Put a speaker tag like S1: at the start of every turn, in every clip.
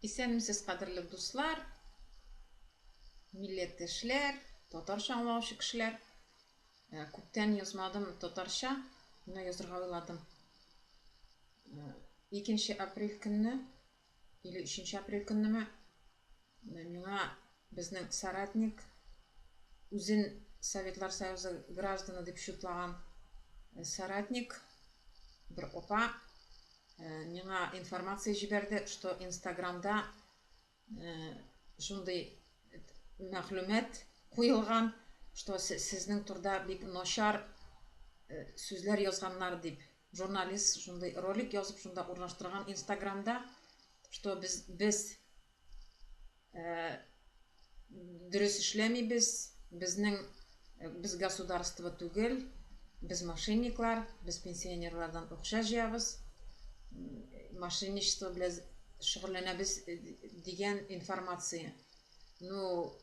S1: Исәнмесез, кадерле дуслар, милләттәшләр, татарча аңлаучы кешеләр. Э, күптән язмадым татарча, менә язырга уйладым. Э, икенче апрель көнне или өченче апрель көннеме миңа безнең соратник үзен Советлар Союзы гражданы дип чутлаган э, соратник бер апа миңа информация җибәрде, что Инстаграмда шундый мәгълүмат куелган, что сезнең турда бик начар сүзләр язганнар дип. Журналист шундый ролик язып шунда урнаштырган Инстаграмда, что без дөрес эшләмибез, безнең без государство түгел, без мошенниклар, без пенсионерлардан акча җыябыз, мошенничество белән шөгыльләнәбез дигән информация. Ну,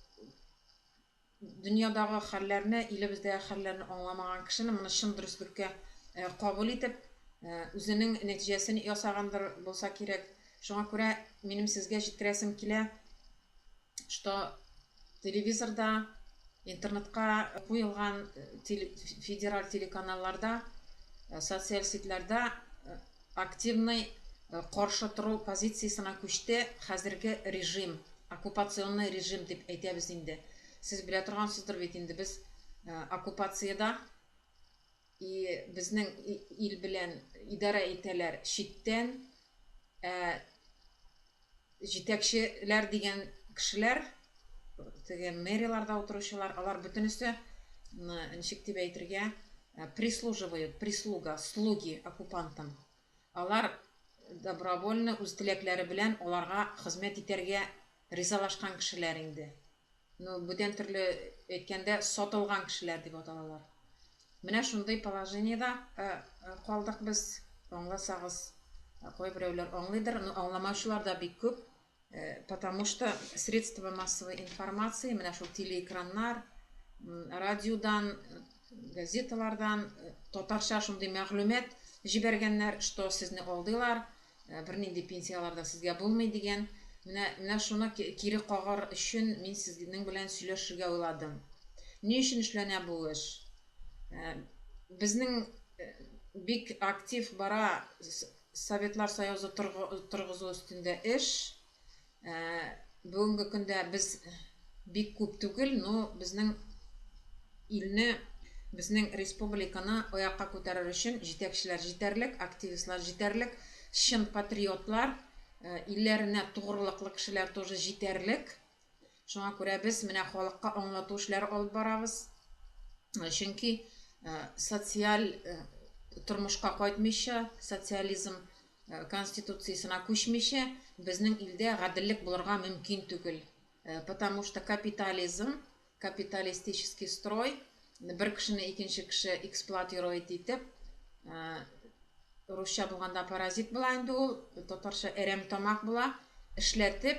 S1: дөньядагы хәлләрне, илебездәге хәлләрне аңламаган кешене моны чын дөреслеккә кабул итеп, үзенең нәтиҗәсен ясагандыр булса кирәк. Шуңа күрә минем сезгә җиткерәсем килә, что телевизорда, интернетка куелган федераль телеканалларда, социаль сетьләрдә активный каршы тору позициясенә күчте хәзерге режим. Оккупационный режим дип әйтәбез инде. Сез белә торгансыздыр бит инде, без оккупациядә и безнең ил белән идарә итәләр читтән. Ә җитәкчеләр дигән кешеләр, теге мэрияларда утыручылар, алар бөтенесе, ничек дип әйтергә, прислуживают, прислуга, слуги оккупантам. Алар добровольно үз теләкләре белән аларга хезмәт итәргә ризалашкан кешеләр инде. Ну, бүтән төрле әйткәндә, сатылган кешеләр дип аталалар. Менә шундый положениедә калдык без. Аңласагыз, кайберәүләр аңлыйдыр, но аңламаучылар да бик күп. Потому что средства массовой информации, менә шул телеэкраннар, радиодан, газеталардан татарча шундый мәгълүмат җибәргәннәр, что сезне алдыйлар, бернинди пенсияләр дә сезгә булмый дигән. Менә шуны кире кагар өчен мин сезнең белән сөйләшергә уйладым. Ни өчен эшләнә бу эш? Безнең бик актив бара Советлар Союзы торгызу өстендә эш. Бүгенге көндә без бик күп түгел, но безнең илне, безнең республиканы аякка күтәрер өчен җитәкчеләр җитәрлек, активистлар җитәрлек, чын патриотлар, илләренә тугрылыклы кешеләр тоже җитәрлек. Шуңа күрә без менә халыкка аңлату эшләре алып барабыз. Чөнки социаль тормышка кайтмыйча, социализм конституциясенә күчмичә, безнең илдә гаделлек булырга мөмкин түгел. Потому что капитализм, капиталистический строй, бер кешене икенче кеше эксплуатировать итеп, русча булганда паразит була инде ул, татарча әрәм тамак була, эшләтеп,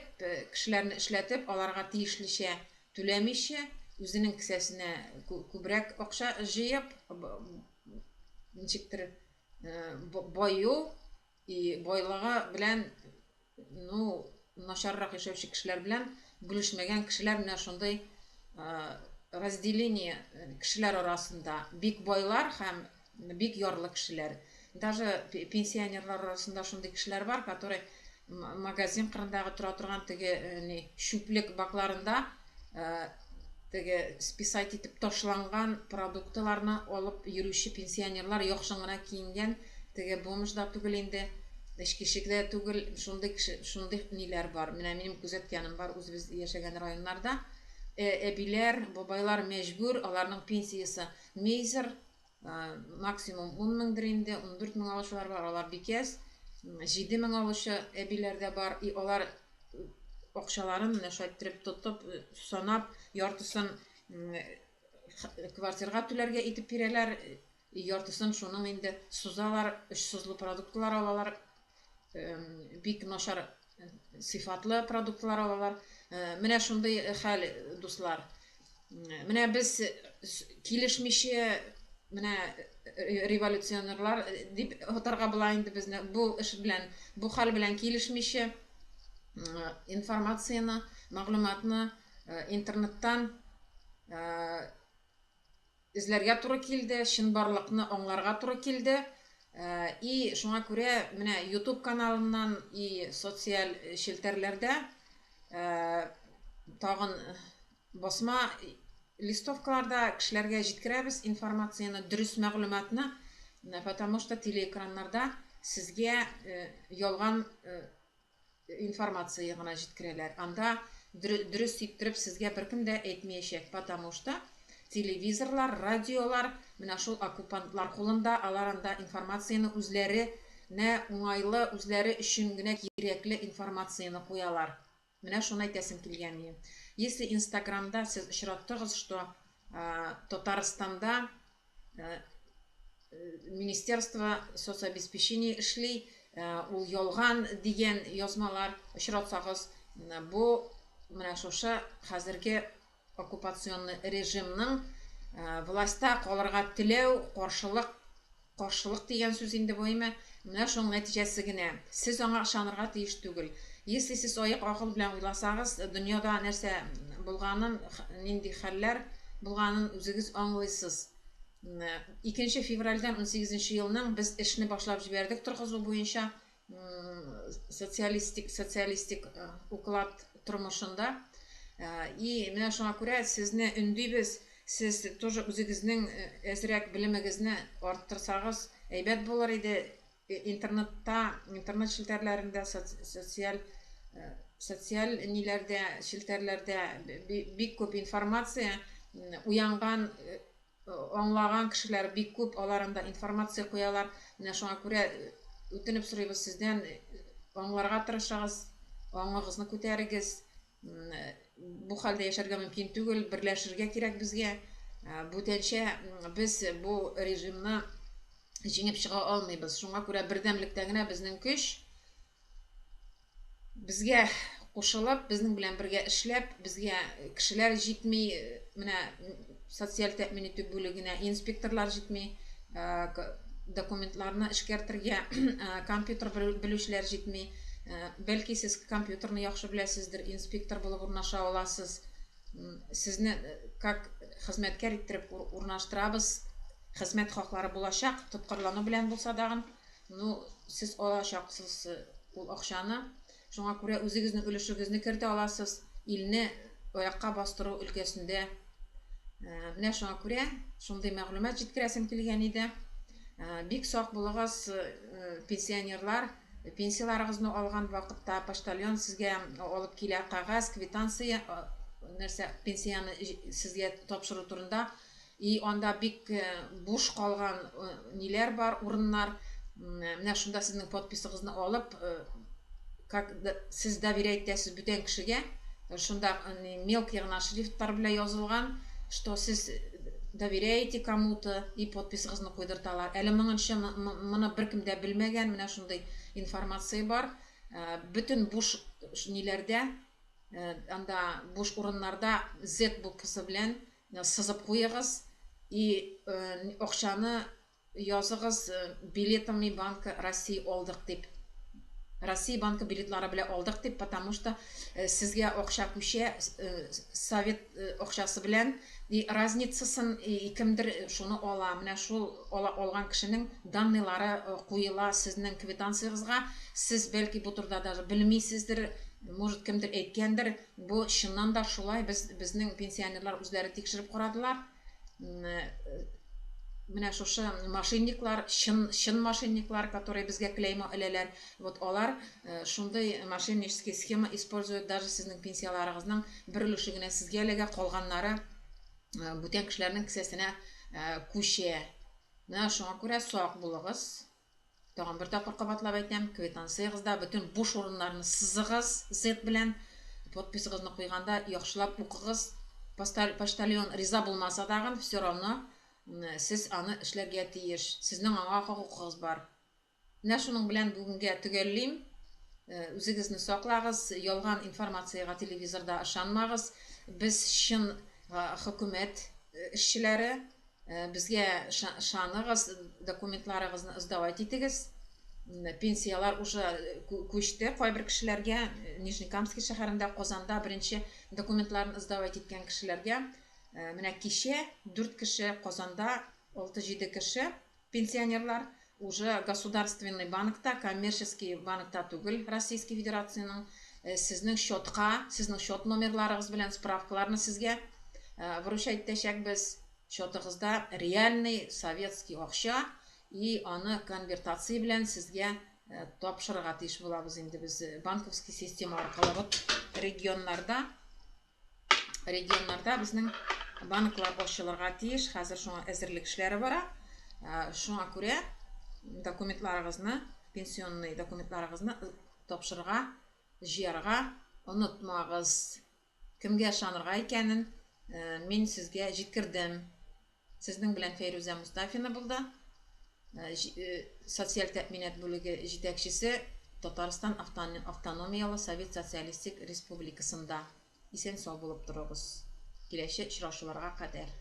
S1: кешеләрне эшләтеп, аларга тиешлечә түләмичә, үзенең кесәсенә күбрәк акча җыеп, ничектер баю и байлыгы белән, ну, начаррак яшәүче кешеләр белән бүлешмәгән кешеләр. Менә шундый разделение кешеләр арасында: бик байлар һәм бик ярлы кешеләр. Даже пенсионерлар арасында шундый кешеләр бар, которые магазин кырындагы тора торган теге ни чүплек бакларында теге списать итеп ташланган продуктыларны алып йөрүче пенсионерлар, яхшы гына киенгән, теге бомж да түгел инде, эчкече дә түгел, шундый кеше, шундый ниләр бар. Менә минем күзәткәнем бар үзебез яшәгән районнарда. Әбиләр, бабайлар мәҗбүр, аларның пенсиясе мизер, максимум 10 меңдер инде, 14 мең алучылар бар, алар бик әз, 7 мең алучы әбиләр дә бар, и алар акчаларын менә шулай иттереп тотып, санап, яртысын квартирга түләргә итеп бирәләр, яртысын шуның инде сузалар, очсызлы продуктлар алалар, бик начар сыйфатлы продуктлар алалар. Менә шундый хәл, дуслар. Менә без килешмичә, менә революционерлар дип атарга була инде безне, бу эш белән, бу хәл белән килешмичә. Информацияне, мәгълүматны интернеттан эзләргә туры килде, чынбарлыкны аңларга туры килде. И шуңа күрә менә YouTube каналыннан и социаль челтәрләрдә, тагын басма листовкаларда кешеләргә җиткерәбез информацияне, дөрес мәгълүматны, потому что телеэкраннарда сезгә ялган информация гына җиткерәләр. Анда дөрес иттереп сезгә беркем дә әйтмәячәк, потому что телевизорлар, радиолар менә шул оккупантлар кулында, алар анда информацияне үзләренә уңайлы, үзләре өчен генә кирәкле информацияне куялар. Менә шуны әйтәсем килгән иде. Если Инстаграмда сез очраттыгыз, что Татарстанда Министерство соцобеспечения эшли, ул ялган дигән язмалар очратсагыз, бу менә шушы хәзерге оккупационный режимның властьта калырга теләү, каршылык, каршылык дигән сүз инде бу име, менә шуның нәтиҗәсе генә. Сез аңа ышанырга тиеш түгел. Если сез аек акыл белән уйласагыз, дөньяда нәрсә булганын, нинди хәлләр булганын үзегез аңлыйсыз. 2 февральдән 18 елның без эшне башлап җибәрдек торгызу буенча социалистик уклад тормышында. И менә шуңа күрә сезне өндибез, сез тоже үзегезнең әзрәк белемегезне арттырсагыз, әйбәт булыр иде. Интернетта, интернет челтәрләрендә, социаль ниләрдә, челтәрләрдә бик күп информация, уянган, аңлаган кешеләр бик күп, алар анда информация куялар. Менә шуңа күрә үтенеп сорыйбыз сездән, аңларга тырышыгыз, аңыгызны күтәрегез. Бу хәлдә яшәргә мөмкин түгел, берләшергә кирәк безгә. Бүтәнчә без бу режимны җиңеп чыга алмыйбыз. Шуңа күрә бердәмлектә генә безнең көч. Безгә кушылып, безнең белән бергә эшләп, безгә кешеләр җитми, менә социаль тәэмин итү бүлегенә инспекторлар җитми, документларны эшкәртергә компьютер белүчеләр җитми. Бәлки сез компьютерны яхшы беләсездер, инспектор булып урнаша аласыз. Сезне как хезмәткәр иттереп урнаштырабыз. Хезмәт хаклары булачак, тоткарлану белән булса дагын, ну, сез алачаксыз ул акчаны. Шуңа күрә үзегезнең өлешегезне кертә аласыз илне аякка бастыру өлкәсендә. Менә шуңа күрә шундый мәгълүмат җиткерәсем килгән иде. Бик сак булыгыз, пенсионерлар, пенсияләрегезне алган вакытта почтальон сезгә алып килә кәгазь, квитанция, нәрсә, пенсияне сезгә тапшыру турында. И анда бик буш калган ниләр бар, урыннар. Менә шунда сезнең подписыгызны алып, как сез доверять итәсез бүтән кешегә, шунда мелкий гына шрифтлар белән язылган, что сез доверяете кому-то, и подписыгызны куйдырталар. Әле моңынчы моны беркем дә белмәгән, менә шундый информация бар. Бөтен буш ниләрдә, анда буш урыннарда Z буквасы белән сызып куегыз и акчаны языгыз, билетами Банка России алдык дип. Россия банкы билетлары белән алдык дип, потому что сезгә акча күчә совет акчасы белән, и разницасын и кемдер шуны ала. Менә шул ала алган кешенең данныйлары куела сезнең квитанциягызга. Сез бәлки бу турыда даже белмисездер, может, кемдер әйткәндер. Бу чыннан да шулай, без безнең пенсионерлар үзләре тикшереп карадылар. Менә шушы мошенниклар, чын чын мошенниклар, которые безгә клеймо эләләр, вот алар шундый мошеннический схема используют, даже сезнең пенсияларыгызның бер өлеше генә сезгә эләгә, калганнары бүтән кешеләрнең кесәсенә күчә. Менә шуңа күрә сак булыгыз. Тагын бер тапкыр кабатлап әйтәм, квитанциягызда бөтен буш урыннарны сызыгыз Z белән, подписыгызны куйганда яхшылап укыгыз. Почтальон риза булмаса дагын, все равно сез аны эшләргә тиеш. Сезнең аңа хокукыгыз бар. Менә шуның белән бүгенгә төгәллим. Үзегезне саклагыз, ялган информациягә телевизорда ышанмагыз. Без чын хөкүмәт эшчеләре, безгә ышаныгыз, документларыгызны сдавать итегез. Пенсияләр уже күчте кайбер кешеләргә. Нижнекамский шәһәрендә, Казанда беренче документларын сдавать иткән кешеләргә менә кичә 4 кеше, Казанда 6-7 кеше, пенсионерлар уже государственный банкта, коммерческий банкта түгел, Российский Федерациянең, сезнең счетка, сезнең счет номерларыгыз белән справкаларны сезгә вручать итәчәкбез. Счетыгызда реальный советский акча, и аны конвертация белән сезгә тапшырырга тиеш булабыз инде без банковский система аркылы. Вот регионнарда безнең банклар ачылырга тиеш, хәзер шуңа әзерлек эшләре бара. Шуңа күрә документларыгызны, пенсионный документларыгызны тапшырырга, җыярга онытмагыз. Кемгә ышанырга икәнен мин сезгә җиткердем. Сезнең белән Фәйрүзә Мустафина булды. Социаль тәэминат бүлеге җитәкчесе Татарстан Автономиялы Совет Социалистик Республикасында. Исән сау булып торыгыз. Киләче очрашуларга кадәр.